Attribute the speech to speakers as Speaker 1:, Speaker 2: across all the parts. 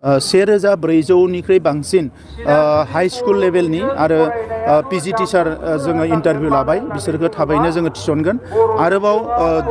Speaker 1: 1400निख्रुइ बांसिन high school लेभेलनि आरो पिजि teacher जोङो इन्टारभिउ लाबाय बिसोरखौ थाबैनो जोङो थिसनगोन आरोबाव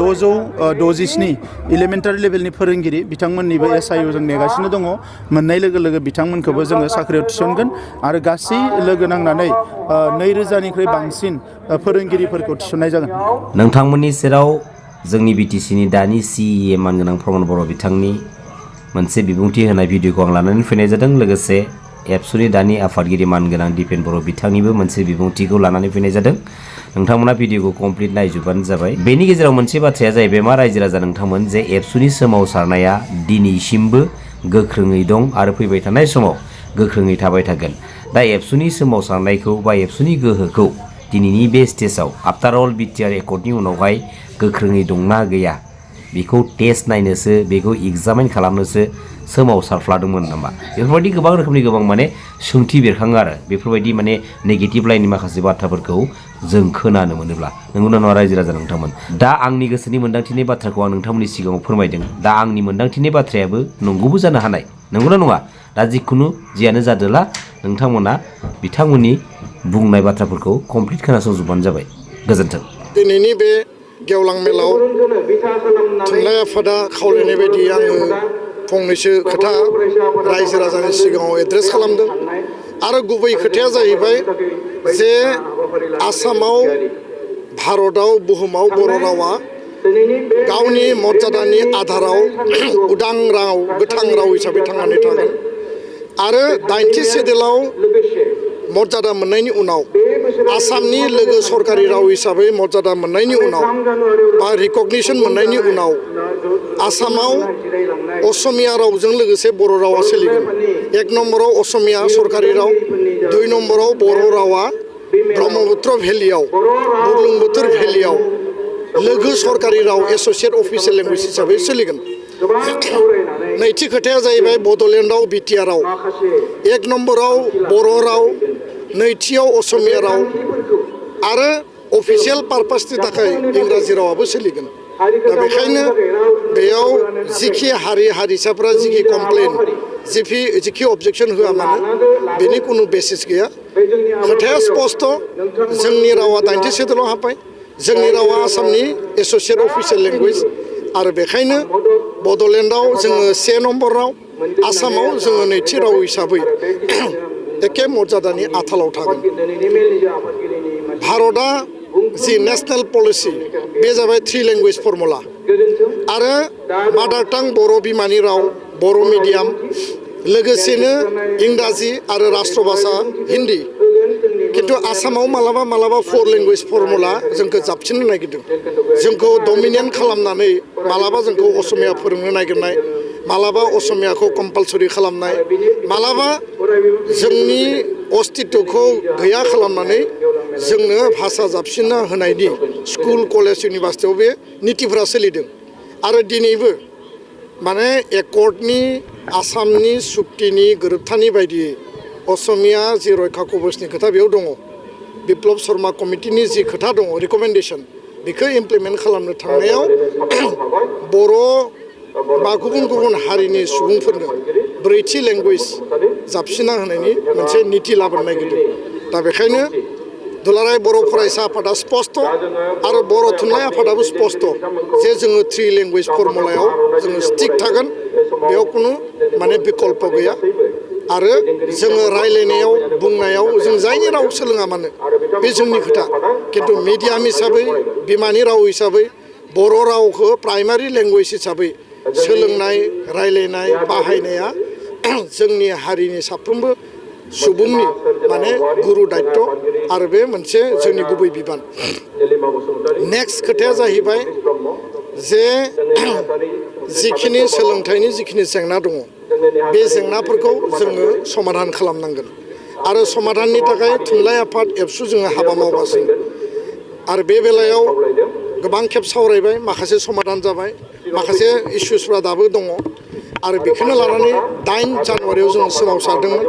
Speaker 1: 667 इलिमेन्टारि लेभेलनि फोरोंगिरि बिथांमोननिबो SIU जों नेगासिनो दङ मोननाय लोगो लोगो बिथांमोनखौबो जोङो साख्रियाव थिसनगोन आरो गासै लोगो नांनानै 2000निख्रुइ बांसिन फोरोंगिरिफोरखौ थिसननाय जागोन।
Speaker 2: नोंथांमोननि सेराव जोंनि BTCनि दानि CEA मानगोनां प्रमद बर' बिथांनि मोनसे बिबुंथि होनाय भिडिअखौ आं लानानै फैनाय जादों। लोगोसे ABSUनि दानि आफादगिरि मानगोनां दिपेन बर' बिथांनिबो मोनसे बिबुंथिखौ लानानै फैनाय जादों। नोंथांमोना भिडिअखौ कमप्लिट नायजोबबानो जाबाय। बेनि गेजेराव मोनसे बाथ्राया जाहैबाय मा रायजो राजा नोंथांमोन जे ABSUनि सोमावसारनाया दिनैसिमबो गोख्रोङै दं आरो फैबाय थानाय समाव गोख्रोङै थाबाय थागोन। दा ABSUनि सोमावसारनायखौ बा ABSUनि गोहोखौ दिनैनि बे स्टेजाव आफ्टार अल बिटिआर एकर्डनि उनावहाय गोख्रोङै दंना गैया बेखौ टेस्ट नायनोसो बेखौ एग्जामिन खालामनोसो सोमावसारफ्लादोंमोन नामा बेफोरबायदि गोबां रोखोमनि गोबां माने सोंथि बेरखाङो आरो बेफोरबायदि माने नेगेटिभ लाइननि माखासे बाथ्राफोरखौ जों खोनानो मोनोब्ला नंगौना नङा रायजो राजा नोंथांमोन। दा आंनि गोसोनि मोन्दांथिनि बाथ्राखौ आं नोंथांमोननि सिगाङाव फोरमायदों। दा आंनि मोन्दांथिनि बाथ्रायाबो नंगौबो जानो हानाय नंगौना नङा। दा जिखुनु जियानो जादोला नोंथांमोना बिथांमोननि बुंनाय बाथ्राफोरखौ कमप्लिट खोनासंजोबबानो जाबाय। गोजोन्थों।
Speaker 3: दिनैनि बे गेवलां मेलाव थुनलाइ आफादा खावलायनाय बायदि आङो फंनैसो खोथा रायजो राजानि सिगाङाव एड्रेस खालामदों आरो गुबै खोथाया जाहैबाय जे आसामाव भारताव बुहुमाव बर' रावा गावनि मर्यादानि आधाराव उदां राव गोथां राव हिसाबै थांनानै थागोन आरो 90 सिडिउलाव मर्यादा मोननायनि उनाव आसामनि लोगो सरकारि राव हिसाबै मर्यादा मोननायनि उनाव बा रिकगनिसन मोननायनि उनाव आसामाव असमिया रावजों लोगोसे बर' रावा सोलिगोन। 1 नम्बराव असमिया सरकारि राव 2 नम्बराव बर' रावा ब्रह्मपुत्र भेलियाव बुरलुंबुथुर भेलियाव लोगो सरकारि राव एस'सियेट अफिसियेल लेंगुवेज हिसाबै सोलिगोन। नैथि खोथाया जाहैबाय बड'लेण्डआव बिटिआरआव 1 नम्बराव बर' राव नैथियाव असमिया राव आरो अफिसियेल पारपासनि थाखाय इंराजि रावाबो सोलिगोन। दा बेखायनो बेयाव जिखि हारि हारिसाफ्रा जिखि कमप्लेन जिखि अबजेक्सन होआ मानो बेनि कुनु बेसिस गैया। खोथाया स्पस्ट जोंनि रावा 90 सिडिउलाव हाबबाय जोंनि रावा आसामनि एस'सियेट अफिसियेल लेंगुवेज आरो बेखायनो बड'लेण्डआव जोङो 1 नम्बर राव आसामाव जोङो नैथि राव हिसाबै एखे मर्यादानि आथालाव थागोन। भारतआ जि नेशनेल पलिसि बे जाबाय 3 लेंगुवेज फर्मुला आरो मादार टां बर' बिमानि राव बर' मिडियाम लोगोसेनो इंराजि आरो राष्ट्र भाषा हिन्दी किन्तु आसामाव मालाबा मालाबा 4 लेंगुवेज फर्मुला जोंखौ जाबसिननो नागिरदों जोंखौ डमिनेट खालामनानै मालाबा जोंखौ असमिया फोरोंनो नागिरनाय मालाबा असमियाखौ कम्पालसरि खालामनाय मालाबा जोंनि अस्तित्वखौ गैया खालामनानै जोंनो भाषा जाबसिनना होनायनि स्कुल कलेज इउनिभार्सिटियाव बे नीतिफोरा सोलिदों आरो दिनैबो माने एकर्डनि आसामनि सुक्तिनि गोरोबथानि बायदियै असमिया जि रैखा कवचनि खोथा बेयाव दङ बिप्लब शर्मा कमिटिनि जि खोथा दङ रिकमेन्डेसन बेखौ इमप्लिमेन्ट खालामनो थांनायाव बर' बा गुबुन गुबुन हारिनि सुबुंफोरनो 4थि लेंगुवेज जाबसिनना होनायनि मोनसे नीति लाबोनो नागिरदों। दा बेखायनो दुलाराय बर' फरायसा आफादा स्पस्ट आरो बर' थुनलाइ आफादाबो स्पस्ट जे जोङो 3 लेंगुवेज फर्मुलायाव जोङो स्टिक थागोन बेयाव कुनु माने बिकल्प गैया आरो जोङो रायलायनायाव बुंनायाव जों जायनि राव सोलोङा मानो बे जोंनि खोथा किन्तु मिडियाम हिसाबै बिमानि राव हिसाबै बर' रावखौ प्राइमारि लेंगुवेज हिसाबै सोलोंनाय रायलायनाय बाहायनाया जोंनि हारिनि साफ्रोमबो सुबुंनि माने गुरु दायित्व आरो बे मोनसे जोंनि गुबै बिबान। नेक्स्ट खोथाया जाहैबाय जे जिखिनि सोलोंथाइनि जिखिनि जेंना दङ बे जेंनाफोरखौ जोङो समाधान खालामनांगोन आरो समाधाननि थाखाय थुनलाइ आफाद एबसु जोङो हाबा मावगासिनो आरो बे बेलायाव गोबां खेब सावरायबाय माखासे समाधान जाबाय माखासे इस्युसफ्रा दाबो दङ आरो बेखौनो लानानै 8 जानुवारियाव जों सोमावसारदोंमोन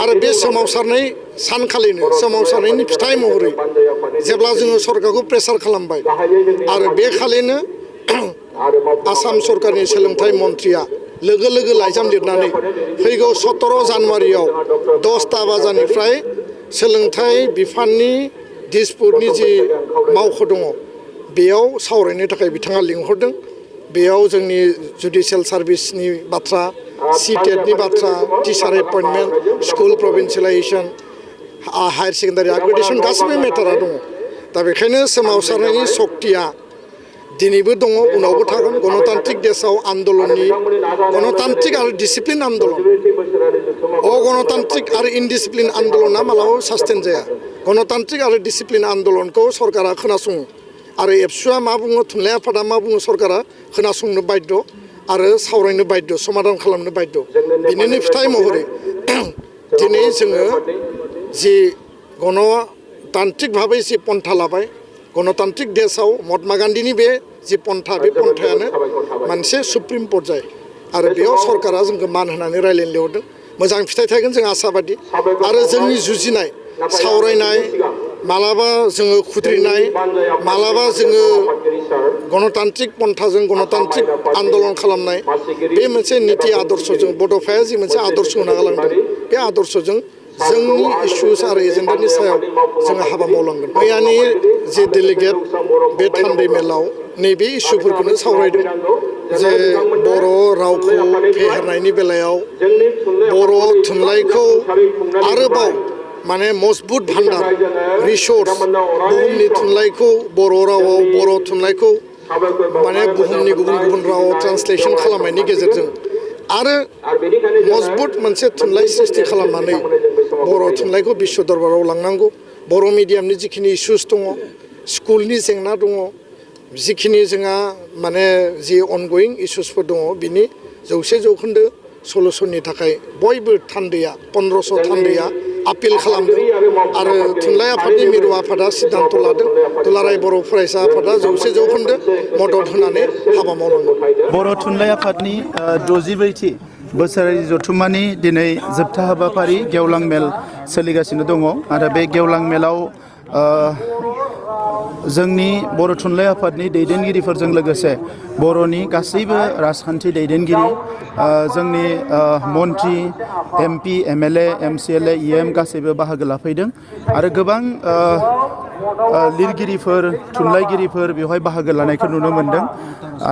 Speaker 3: आरो बे सोमावसारनाय सानखालिनो सोमावसारनायनि फिथाइ महरै जेब्ला जोङो सरकारखौ प्रेसार खालामबाय आरो बे खालिनो आसाम सरकारनि सोलोंथाइ मन्थ्रिया लोगो लोगो लाइजाम लिरनानै फैगौ 17 जानुवारियाव 10टा बाजानिफ्राय सोलोंथाइ बिफाननि दिसपुरनि जि मावख' दङ बेयाव सावरायनो थाखाय बिथाङा लिंहरदों। बेयाव जोंनि जुडिशियेल सार्भिसनि बाथ्रा, सिटेटनि बाथ्रा, teacher appointment, school provincialisation, higher secondary upgradation गासैबो मेटारा दङ। दा बेखायनो सोमावसारनायनि सक्तिया दिनैबो दङ, उनावबो थागोन। गणतान्त्रिक देशआव आन्दलननि गणतान्त्रिक आरो डिसिप्लिन आन्दलन, अगणतान्त्रिक आरो इनडिसिप्लिन आन्दलना मालाबाबो सास्टेन जाया। गणतान्त्रिक आरो डिसिप्लिन आन्दलनखौ सरकारा खोनासङो आरो एबसुआ मा बुङो, थुनलाइ आफादा मा बुङो, सरकारा खोनासंनो बाध्य आरो सावरायनो बाध्य, समाधान खालामनो बाध्य। बिनिनो फिथाइ महरै दिनै जोङो जि गणतान्त्रिक भाबै जि पन्था लाबाय, गणतान्त्रिक देशआव महात्मा गान्धीनि बे जि पन्था, बे पन्थायानो मोनसे सुप्रिम पर्याय आरो बेयाव सरकारा जोंखौ मान होनानै रायज्लायनो लिंहरदों। मोजां फिथाइ थायगोन जों आसाबादि। आरो जोंनि जुजिनाय, सावरायनाय, मालाबा जोङो खुद्रिनाय, मालाबा जोङो गणतान्त्रिक पन्थाजों गणतान्त्रिक आन्दलन खालामनाय, बे मोनसे निति आदर्शजों बड'फाया जि मोनसे आदर्श होना गालांदों, बे आदर्शजों जोंनि इस्युस आरो एजेन्डानि सायाव जोङो हाबा मावलांगोन। मैयानि जे डेलिगेट बे थान्दै मेलाव नैबे इस्युफोरखौनो सावरायदों जे बर' रावखौ फेहेरनायनि बेलायाव, बर' थुनलाइखौ आरोबाव माने मजबुत भान्डार, रिसोर्स, बुहुमनि थुनलाइखौ बर' रावाव, बर' थुनलाइखौ माने बुहुमनि गुबुन गुबुन रावाव ट्रान्सलेसन खालामनायनि गेजेरजों आरो मजबुत मोनसे थुनलाइ सृष्टि खालामनानै बर' थुनलाइखौ बिश्व दरबाराव लांनांगौ। बर' मिडियामनि जिखिनि इस्युस दङ, स्कुलनि जेंना दङ, जिखिनि जोंहा माने जि अनगयिं इस्युसफोर दङ, बिनि 100% सलुसननि थाखाय बयबो थान्दैया 1500 थान्दैया आपिल खालामदों आरो थुनलाइ आफादनि मिरु आफादा सिद्धान्त लादों। दुलाराय बर' फरायसा आफादा 100% मदद होनानै हाबा मावलांगोन।
Speaker 1: बर' थुनलाइ आफादनि 64थि बोसोरारि जथुम्मानि दिनै जोबथा हाबाफारि गेवलां मेल सोलिगासिनो दङ आरो बे गेवलां मेलाव जोंनि बर' थुनलाइ आफादनि दैदेनगिरिफोरजों लोगोसे बर'नि गासैबो राजखान्थि दैदेनगिरि, जोंनि मन्त्रि, एमपि, एमएलए, एमसिएलए, इएम गासैबो बाहागो लाफैदों आरो गोबां लिरगिरिफोर, थुनलाइगिरिफोर बेवहाय बाहागो लानायखौ नुनो मोन्दों।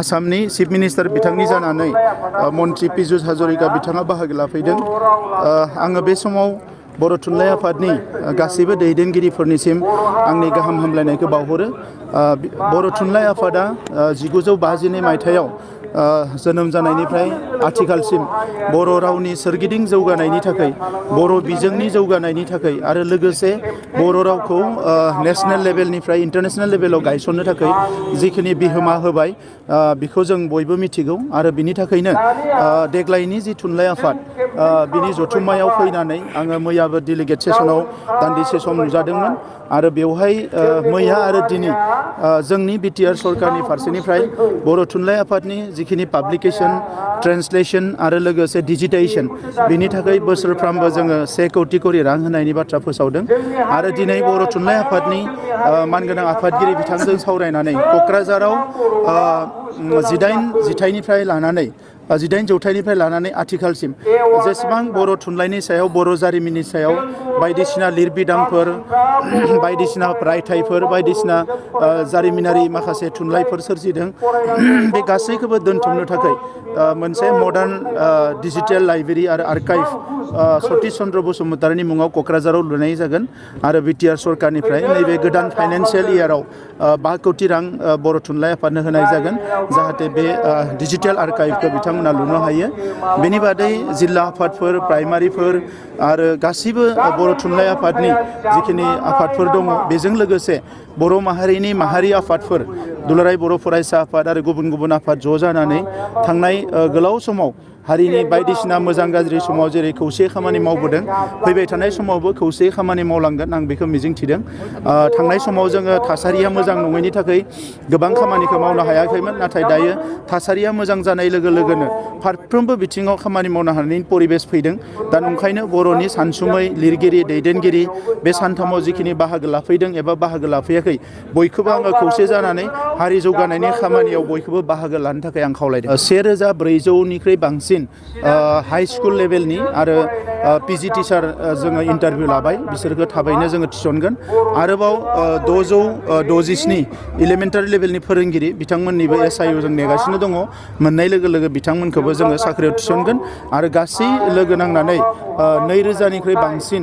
Speaker 1: आसामनि चिफ मिनिस्टार बिथांनि जानानै मन्त्रि पिजुस हाजरिका बिथाङा बाहागो लाफैदों। आङो बे समाव बर' थुनलाइ आफादनि गासैबो दैदेनगिरिफोरनिसिम आंनि गाहाम हामलायनायखौ बावहरो। बर' थुनलाइ आफादा 1952 मायथाइयाव जोनोम जानायनिफ्राय आथिखालसिम बर' रावनि सोरगिदिं जौगानायनि थाखाय, बर' बिजोंनि जौगानायनि थाखाय आरो लोगोसे बर' रावखौ नेसनेल लेभेलनिफ्राय इन्टारनेसनेल लेभेलाव गायसननो थाखाय जिखिनि बिहोमा होबाय बेखौ जों बयबो मिथिगौ आरो बिनि थाखायनो देग्लायनि जि थुनलाइ आफाद बिनि जथुम्मायाव फैनानै आङो मैयाबो डेलिगेट सेसनाव दान्दिसे सम नुजादोंमोन आरो बेवहाय मैया आरो दिनै जोंनि बिटिआर सरकारनि फारसेनिफ्राय बर' थुनलाइ आफादनि जिखिनि पाब्लिकेसन, ट्रेन्सलेसन आरो लोगोसे डिजिटाइजेसन बिनि थाखाय बोसोरफ्रामबो जोङो 1 कौटि करि रां होनायनि बाथ्रा फोसावदों आरो दिनै बर' थुनलाइ आफादनि मानगोनां आफादगिरि बिथांजों सावरायनानै क'क्राझाराव 18 जिथाइनिफ्राय लानानै 18 जौथाइनिफ्राय लानानै आथिखालसिम जेसेबां बर' थुनलाइनि सायाव, बर' जारिमिननि सायाव बायदिसिना लिरबिदांफोर, बायदिसिना रायथाइफोर, बायदिसिना जारिमिनारि माखासे थुनलाइफोर सोरजिदों, बे गासैखौबो दोनथुमनो थाखाय मोनसे मडार्न डिजिटेल लाइब्रेरि आरो आर्काइभ सतीश चन्द्र बसुमतारिनि मुङाव क'क्राझाराव लुनाय जागोन आरो बिटिआर सरकारनिफ्राय नैबे गोदान फाइनान्सियेल इयाराव 5 कौटि रां बर' थुनलाइ आफादनो होनाय जागोन जाहाथे बे डिजिटेल आर्काइभखौ बिथांमोना लुनो हायो। बेनि बादै जिल्ला आफादफोर, प्राइमारिफोर आरो गासिबो बर' थुनलाइ आफादनि जिखिनि आफादफोर दङ बेजों लोगोसे बर' माहारिनि माहारि आफादफोर, दुलाराय बर' फरायसा आफाद आरो गुबुन गुबुन आफाद ज' जानानै थांनाय गोलाव समाव हारिनि बायदिसिना मोजां गाज्रि समाव जेरै खौसे खामानि मावबोदों, फैबाय थानाय समावबो खौसे खामानि मावलांगोन आं बेखौ मिजिंथिदों। थांनाय समाव जोङो थासारिया मोजां नङैनि थाखाय गोबां खामानिखौ मावनो हायाखैमोन, नाथाय दायो थासारिया मोजां जानाय लोगो लोगोनो फारफ्रोमबो बिथिङाव खामानि मावनो हानायनि परिबेस फैदों। दा नंखायनो बर'नि सानसुमै, लिरगिरि, दैदेनगिरि बे सानथामाव जिखिनि बाहागो लाफैदों एबा बाहागो लाफैयाखै बयखौबो आङो खौसे जानानै हारि जौगानायनि खामानियाव बयखौबो बाहागो लानो थाखाय आं खावलायदों। 1400निख्रुइ बांसिन बांसिन हाई स्कुल लेभेलनि आरो पिजि टिचार जोङो इन्टारभिउ लाबाय बिसोरखौ थाबैनो जोङो थिसनगोन आरोबाव 667 इलिमेन्टारि लेभेलनि फोरोंगिरि बिथांमोननिबो SIU जों नेगासिनो दङ मोननाय लोगो लोगो बिथांमोनखौबो जोङो साख्रियाव थिसनगोन आरो गासै लोगो नांनानै 2000निख्रुइ बांसिन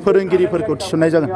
Speaker 1: फोरोंगिरिफोरखौ थिसननाय जागोन।